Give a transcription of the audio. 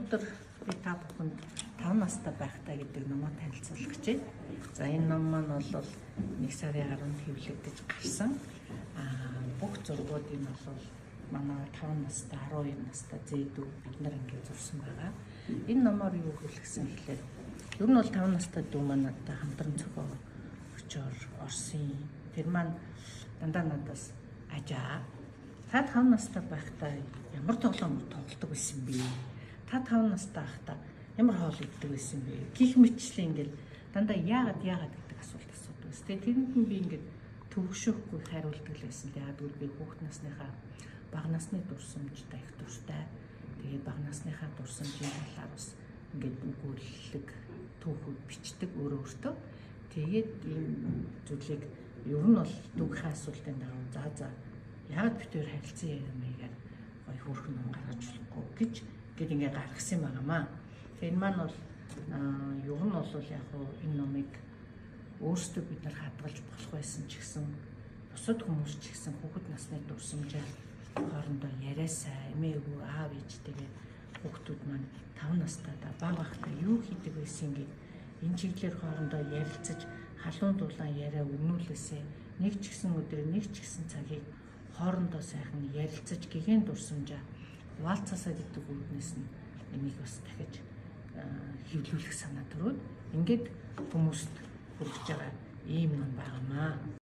Өнөөдөр би та бүхэнд 5 настай байхдаа гэдэг номоо танилцуулах гэж байна. За, энэ ном маань бол 1 сарын 10-нд хэвлэгдэж гарсан. Бүх зургуудыг нь бол манай 5 настай, 12 настай зээдүү бид нар ингээд зурсан байгаа. Энэ номоор юу хэлсэн гэхлээр ер нь бол 5 настай дүү маань надтай хамтран зохио очоор Орсын. Тэр маань дандаа надаас "Ажаа, та 5 настай байхдаа ямар тоглоом тоглодог байсан бэ? Та 5 настай байхдаа ямар хоол иддэг байсан бэ?" гэх мэтчлэн ингээл дандаа яагаад яагаад гэдэг асуулт асуудаг. Тэгээ тэрэнд нь би ингээд төвөгшөөхгүй хариулдаг л байсан. Тэгээд би хүүхд насныхаа, бага насны дурсамжтай их дуртай. Тэгээд бага насныхаа дурсамжийн талаар бас ингээд өгүүлэг, түүхүүд бичдэг өөрөө өөртөө. Тэгээд ийм зүйлийг ер нь бол дүүгийнхээ асуултын дагуу за за яагаад бид хоёр харилцан яриа маягаар гоё хөөрхөн ном гаргаж болохгүй гэж гээд ингээ гаргасан юм байгаамаа. Тэгээ энэ маань бол ер нь бол яг хуу энэ номыг өөрсдөө бид нар хадгалж болох байсан ч гэсэн бусад хүмүүс ч гэсэн хүүхэд насны дурсамжаар хоорондоо яриасаа, эмээ өвөө, аав ээжтэйгээ хүүхдүүд маань 5 настай да бага байхдаа юу хийдэг байсан гээд энэ чиглэлээр хоорондоо ярилцаж, халуун дулаан яриа өрнүүлээсэй, нэг ч гэсэн өдөр, нэг ч гэсэн цагийг хоорондоо сайхан ярилцаж, гэгээн дурсамжаа хуваалцаасаа гэдэг үүднээс нь энийг бас дахиж хэвлүүлэх санаа төрөөд ингээд хүмүүст хүргэж байгаа ийм ном байгаамаа.